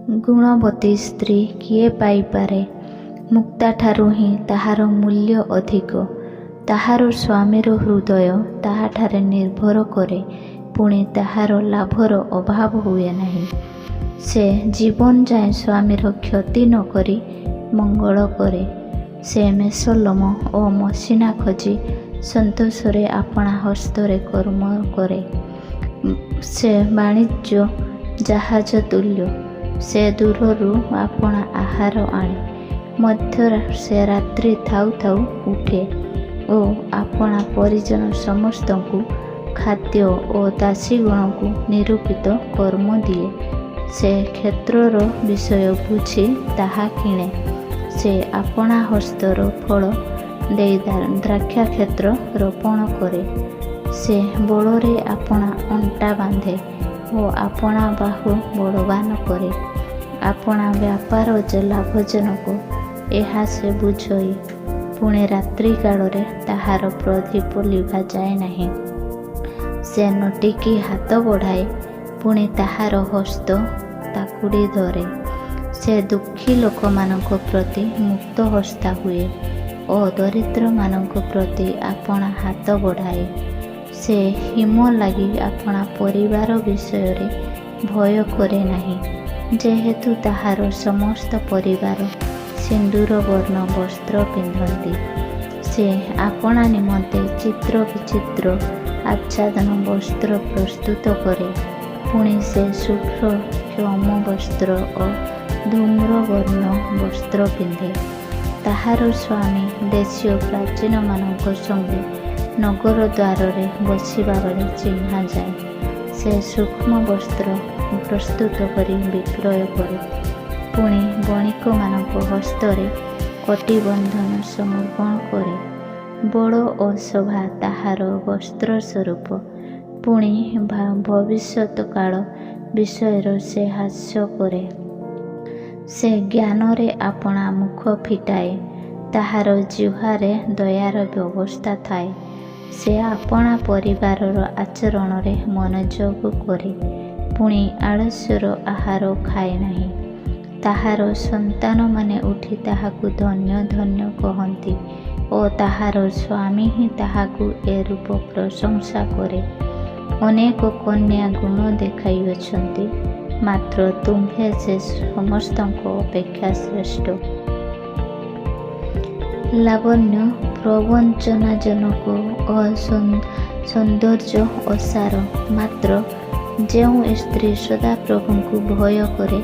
ଗୁଣବତୀ ସ୍ତ୍ରୀ କିଏ ପାଇପାରେ? ମୁକ୍ତାଠାରୁ ହିଁ ତାହାର ମୂଲ୍ୟ ଅଧିକ। ତାହାର ସ୍ୱାମୀର ହୃଦୟ ତାହାଠାରେ ନିର୍ଭର କରେ, ପୁଣି ତାହାର ଲାଭର ଅଭାବ ହୁଏ ନାହିଁ। ସେ ଜୀବନଯାଏ ସ୍ୱାମୀର କ୍ଷତି ନ କରି ମଙ୍ଗଳ କରେ। ସେ ମେଷଲୋମ ଓ ମସିଣା ଖୋଜି ସନ୍ତୋଷରେ ଆପଣା ହସ୍ତରେ କର୍ମ କରେ। ସେ ବାଣିଜ୍ୟ ଜାହାଜ ତୁଲ୍ୟ। ସେ ଦୂରରୁ ଆପଣା ଆହାର ଆଣେ। ମଧ୍ୟ ସେ ରାତ୍ରି ଥାଉ ଥାଉ ଉଠେ ଓ ଆପଣା ପରିଜନ ସମସ୍ତଙ୍କୁ ଖାଦ୍ୟ ଓ ଦାସୀଗଣକୁ ନିରୂପିତ କର୍ମ ଦିଏ। ସେ କ୍ଷେତ୍ରର ବିଷୟ ବୁଝି ତାହା କିଣେ। ସେ ଆପଣା ହସ୍ତର ଫଳ ଦେଇ ଦ୍ରାକ୍ଷାକ୍ଷେତ୍ର ରୋପଣ କରେ। ସେ ବଳରେ ଆପଣା ଅଣ୍ଟା ବାନ୍ଧେ ଓ ଆପଣା ବାହୁ ବଳବାନ କରେ। ଆପଣା ବ୍ୟାପାର ଯେ ଲାଭଜନକ, ଏହା ସେ ବୁଝଇ। ପୁଣି ରାତ୍ରିକାଳରେ ତାହାର ପ୍ରଦୀପ ଲିଭାଯାଏ ନାହିଁ। ସେ ନଟୀକି ହାତ ବଢ଼ାଏ, ପୁଣି ତାହାର ହସ୍ତ ତାକୁଡ଼ି ଧରେ। ସେ ଦୁଃଖୀ ଲୋକମାନଙ୍କ ପ୍ରତି ମୁକ୍ତହସ୍ତା ହୁଏ ଓ ଦରିଦ୍ରମାନଙ୍କ ପ୍ରତି ଆପଣା ହାତ ବଢ଼ାଏ। ସେ ହିମ ଲାଗି ଆପଣା ପରିବାର ବିଷୟରେ ଭୟ କରେ ନାହିଁ, ଯେହେତୁ ତାହାର ସମସ୍ତ ପରିବାର ସିନ୍ଦୂରବର୍ଣ୍ଣ ବସ୍ତ୍ର ପିନ୍ଧନ୍ତି। ସେ ଆପଣା ନିମନ୍ତେ ଚିତ୍ର ବିଚିତ୍ର ଆଚ୍ଛାଦନ ବସ୍ତ୍ର ପ୍ରସ୍ତୁତ କରେ, ପୁଣି ସେ ଶୁଭ୍ର କ୍ଷୌମ ବସ୍ତ୍ର ଓ ଧୂମ୍ରବର୍ଣ୍ଣ ବସ୍ତ୍ର ପିନ୍ଧେ। ତାହାର ସ୍ୱାମୀ ଦେଶୀୟ ପ୍ରାଚୀନମାନଙ୍କ ସଙ୍ଗେ ନଗର ଦ୍ୱାରରେ ବସିବାବେଳେ ଚିହ୍ନାଯାଏ। ସେ ସୂକ୍ଷ୍ମ ବସ୍ତ୍ର ପ୍ରସ୍ତୁତ କରି ବିକ୍ରୟ କରେ, ପୁଣି ବଣିକମାନଙ୍କ ହସ୍ତରେ କଟିବନ୍ଧନ ସମର୍ପଣ କରେ। ବଳ ଓ ଶୋଭା ତାହାର ବସ୍ତ୍ର ସ୍ୱରୂପ, ପୁଣି ଭବିଷ୍ୟତ୍କାଳ ବିଷୟରେ ସେ ହାସ୍ୟ କରେ। ସେ ଜ୍ଞାନରେ ଆପଣା ମୁଖ ଫିଟାଏ, ତାହାର ଜିହ୍ୱାରେ ଦୟାର ବ୍ୟବସ୍ଥା ଥାଏ। ସେ ଆପଣା ପରିବାରର ଆଚରଣରେ ମନୋଯୋଗ କରେ, ପୁଣି ଆଳସ୍ୟର ଆହାର ଖାଏ ନାହିଁ। ତାହାର ସନ୍ତାନମାନେ ଉଠି ତାହାକୁ ଧନ୍ୟ ଧନ୍ୟ କହନ୍ତି ଓ ତାହାର ସ୍ୱାମୀ ହିଁ ତାହାକୁ ଏରୂପ ପ୍ରଶଂସା କରେ। ଅନେକ କନ୍ୟା ଗୁଣ ଦେଖାଇଅଛନ୍ତି, ମାତ୍ର ତୁମ୍ଭେ ସେ ସମସ୍ତଙ୍କ ଅପେକ୍ଷା ଶ୍ରେଷ୍ଠ। ଲାବଣ୍ୟ ପ୍ରବଞ୍ଚନାଜନକ ଓ ସୌନ୍ଦର୍ଯ୍ୟ ଅସାର, ମାତ୍ର ଯେଉଁ ସ୍ତ୍ରୀ ସଦାପ୍ରଭୁଙ୍କୁ ଭୟ କରେ,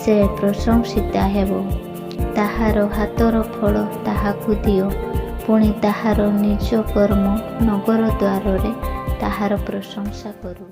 ସେ ପ୍ରଶଂସିତା ହେବ। ତାହାର ହାତର ଫଳ ତାହାକୁ ଦିଅ, ପୁଣି ତାହାର ନିଜ କର୍ମ ନଗର ଦ୍ୱାରରେ ତାହାର ପ୍ରଶଂସା କରୁ।